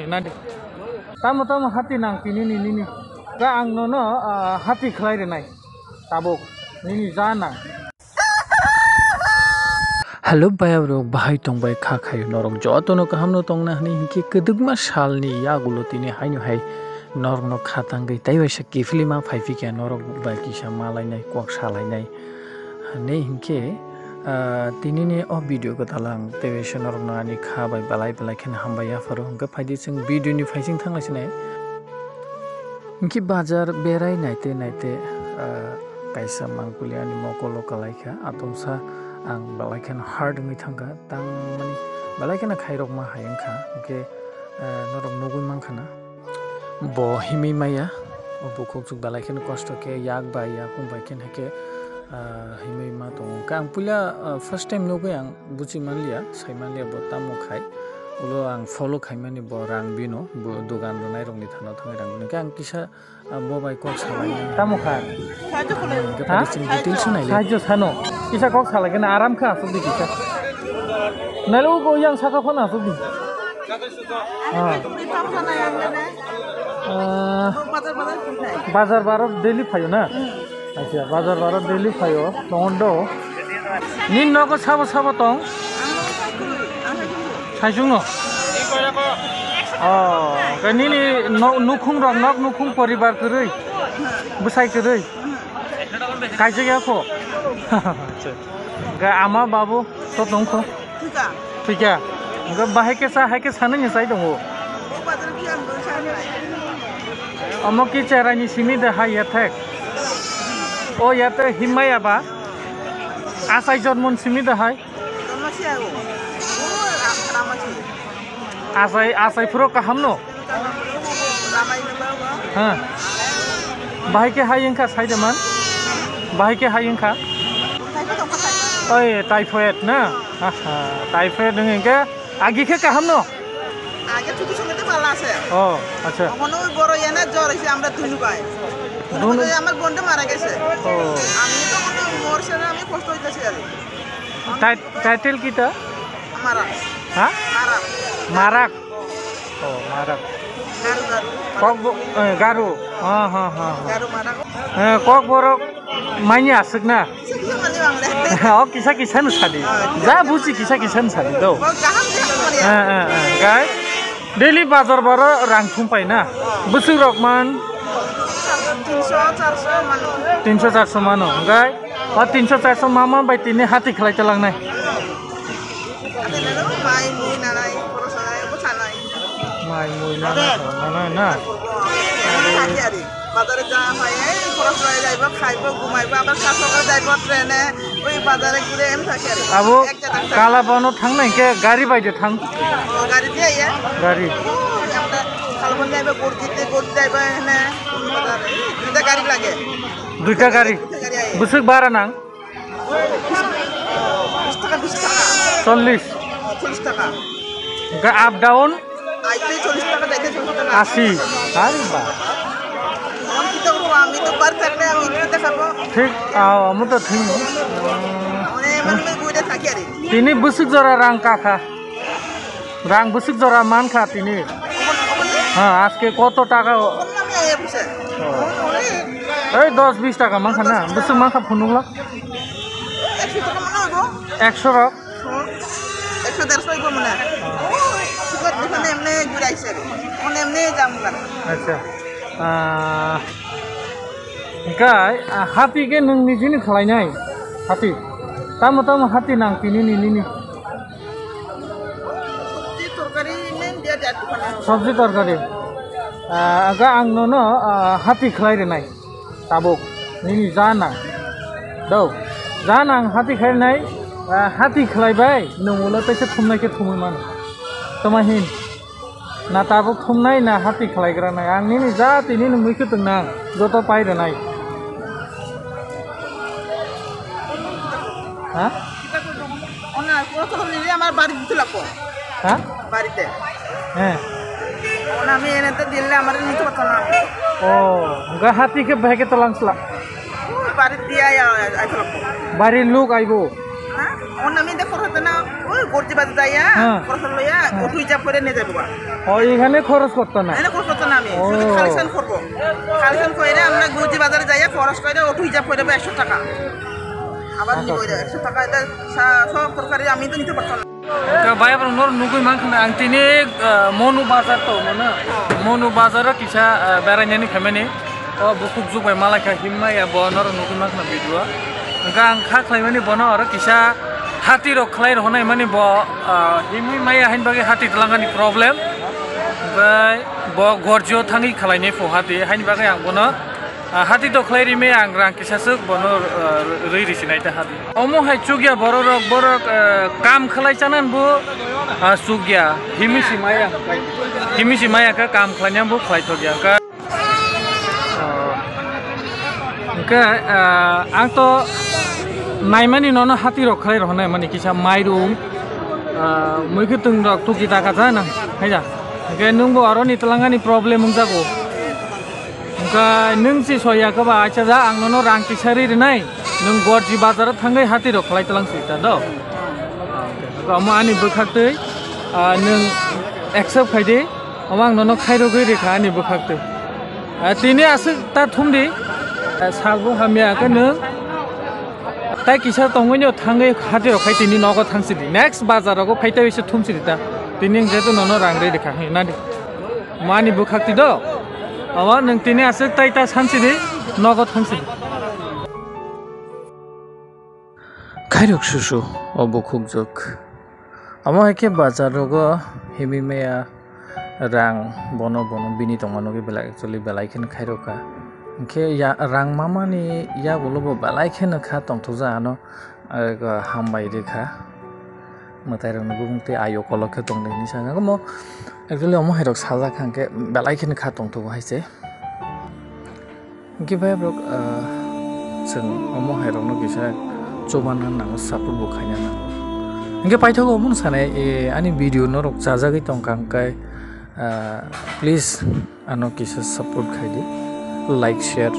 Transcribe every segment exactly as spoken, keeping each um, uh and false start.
Nadi. Tamo tamo hati nang tini ni nini. Ka ang nono, ah, hati khlai rwnai. Tabuk nini ja nang. Hello, bayarok, bahai tongbai kha khayo norok jotono kaham no tongna hwnwi hinkhe kwdwkma salni yagulo tini haino hai norokno kha tangwi tei waisa kiphilwi ma phai phikya norok bai kisa malainai kok salainai. Hwnwi hinkhe, ah, tinini o video kwtal ang tei waisa norokno ani kha bai belai belai kheno hambai yapharo. Hinkhe phaidi chwng video ni phaising thanglaisinai. Hinkhe bazar berai naite naite, ah, kaisa mangpili ani mokolo kalaikha. Atomsa ang belai kheno hard wngwi thangkha. Tangmani belai kheno khairokma hai wngkha. Hinkhe, ah, norok nugwi mankha na. Bo himwi maya, o bukhuk chuk belai kheno kosto khe yak bai yakung bai kheno khe, ah, himwi ma tongo. Khe ang puila, ah, first time nugwi ang buchi manliya, sai manliya bo tamo khai. Ulo ang follow khaimani bo rang bino, bo dogan rwnai rokni thano thangwi rang bino. Khe ang kisa, ah, bo bai kok salai. Tamo kha? Hwnkhe phaidi chwng details nailai. Sahajyo sano. Kisa kok salai khe na aram kha aswk di kisa. Nailai ugo yang saka phano aswk di. Ah. Ah, bazar, bazar daily phayo na? Acha, bazar baro daily phayo, tongo do. Nini nogo sabo sabo tong? Saisung no? Oh, khe nini no-, nukhung rok, nok nukhung poribar kwrwi? Bwsai kwrwi? Kaijak ya kho? Ga ama babu to tongkho. Thika. Thika. Ga bahai kesa hai kesa nini sai tongo. Omo ki cherai ni simi de hai ya thek. O ya te himaya ba. Asai jormon simi de hai. Asai, asai phuro kaham no? Ha. Bahai khe hai wngkha sai de man? Bahai khe hai wngkha? Oi, typhoid na? Aha, typhoid wng khe agi khe kaham no? Age chuti songte bala ase. Oh, acha. Omono oi boro yana jor hoise amra dunu bai. Dunu? Omono amar bonde mara gese. Oh. Ami to mone morse na ami kosto hoitase aro. Tit-, title kita? Marak. Ha? Marak. Marak. Oh, marak. Garu, garu. Kokbo-, eh, garu. Ha, ha, ha, ha. Garu marak. Eh, kokborok maini aswk na? Sik sik mani bang le. Oh, kisa kisa no sadi. Ah, ja buji kisa kisa no sadi do. Oh, kaham kaham mani. Eh, eh, eh. Gai. Daily bazar baro rang thum pai na. Bwswk rok man? Tinso, charso mano. Tinso, charso mano. Gai. O tinso charso mama bai tini hati khlai talangnai. Mai mui nanai, khorok sanai, bwsa nai. Mai mui nanai, nanai na. Bazare ja pai, ei khorok sanai jaibo, khaibo, gumaibo, abar kasokar jaibo, train e, oi bazare gure em thakhe. Abo ek jagah thang. Kalabano thangnai khe gari bai de thang. O gari diya ya. Gari. Oi, amra Kalabano jaibo, Gurjite, Gurjite jaibo, hene bazare. Duita gari lage. Duita gari. Duita gari aye. Bwswk bara nang? Bish taka, bish taka. Chollish. Chollish taka. Hwnkhe up down? Aite chollish taka, jaite chollish taka. Asi. Ari ba. Ami to, ami to bar thakle, ami to thakbo. Thik, ah, amo to thik. Mane, mane, mane, guida thaki ari. Tini bwswk jora rang kakha? Rang bwswk jora mankha tini? Ha, aske koto taka? Ei, dos bis taka mankha na? Bwswk mankha phunukla? Ekso rok? Ekso derso ibo mane. Acha. Ah, hwnkhe, ah, hati khe nwng nijini khlainai? Hati. Tamo tamo hati nang tini ni nini? Sabji torkari main dia dia dukano. Sabji torkari. Ah, aga ang nono, ah, hati khlai rwnai. Tabuk nini ja nang. Do. Ja nang hati khlai rwnai. Ah, hati khlai bai. Nwng ulo teisa thumnai khe thumwi mano. Toma hin. Na tabuk thumnai na hati khlaigra nai. Ang nini ja tini nwngwi khe twngnang. Joto pai rwnai. Ha? Ona, koro koro nini amar bari dite lagbo. Ha? Barite. He. Ona ami ene te dile amar nini to kotona. O, ga hati khe bahai khe tolang sla. Bari dia ya, ai to lagbo. Bari luk aibo. হ্যাঁ? অন্য আমি এটা করতে না, ওই গর্জি বাজার যাইয়া, হ্যাঁ। খরচ লইয়া, হ্যাঁ। অটো হিসাব করে নিয়ে যাবো। ও, এখানে খরচ করতো না? এখানে খরচ করতো না আমি, শুধু ও। কালেকশন করবো। কালেকশন করে আমরা গর্জি বাজারে যাইয়া খরচ করে অটো হিসাব করে দেবো একশো টাকা। আবার আচ্ছা, নিবো এটা আচ্ছা। একশো টাকা, এটা সা-, সব তরকারি আমি তো নিতে পারতাম না। Ka bai bro, nor nugui mankha na ang tini, ah, Monu bazar to mano. Monu bazar o kisa, ah, berainani phaimani. O bukhuk juk bai malai kha himma ya bo nor nugui mankha na video. Hingke ang kha khlaimani bono oro kisa hati rok khlai rok honai mani bo, ah, himwi maya hain bagwi hati twlangani problem. Hingke bo gorjio thangwi khlainai pho hati hain bagwi ang bono Ah, hati to khlai ri me ang rang kisa swk bono, ah, rwi ri sinai ta hati. Omo hai chukya borok rok, borok, ah, kam khlai chanan bo, ah, chukya. Himi si maya. Himi si maya ka kam khlai nang bo khlai thok ya ka. Ah, hingke, ah, ang to naimani nono hati rok khlai rok nai mani kisa mairum, ah, mui kwtwng rok tuki taka cha nang. Hai da. Hingke nung bo aro ni twlangani problem wng jago. Hingke nwng si soya khe ba acha ja ang nono rang kisa ri rinai, nwng Gorji bazar o thangwi hati rok khlai tlang si ta do. Hingke omo ani bwkhak twi, ah, nwng accept khai di, omo ang nono khairogwi rikha ani bwkhak twi. Ah, tini aswk ta thum di, ah, salbo hamya khe nwng tai kisa tongwi no thangwi hati rok khai tini nogo thang si di. Next bazar rogo phai ta wi se thum si di ta. Tini wng jeto nono rang ri rikha hwnna di. Mani bwkhak twi do. Omo nwng tini aswk tai ta sansi di, nogo thangsi di. Khairok susu o bukhuk jwk. Omo hai khe bazar rogo himwi maya rang bono bono bini tongma nugwi belai actually belai kheno khairokha. Hinkhe ya rang mamani yagulo bo belai kheno kha tongthokjak ano. Ego hambai rikha. Mwtai rokni bumung tei ayo kolok khe tongdi hinwi sakha. Omo actually omo hai rok sajak kha hwnkhe belai kheno kha tongthogo hai se. Hinkhe bai borok, ah, chwng omo hai rokno kisa chubana nango, support bo khaina nango. Hinkhe paithago omono sanai, eh, ani video norok chajagwi tongkha hwnkhe, ah, please. Ano kisa support khai di, like, share,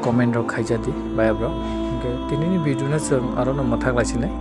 comment rok khaija di, bai bro. Hingke tinini video no chwng aro no mwthak lai sinai.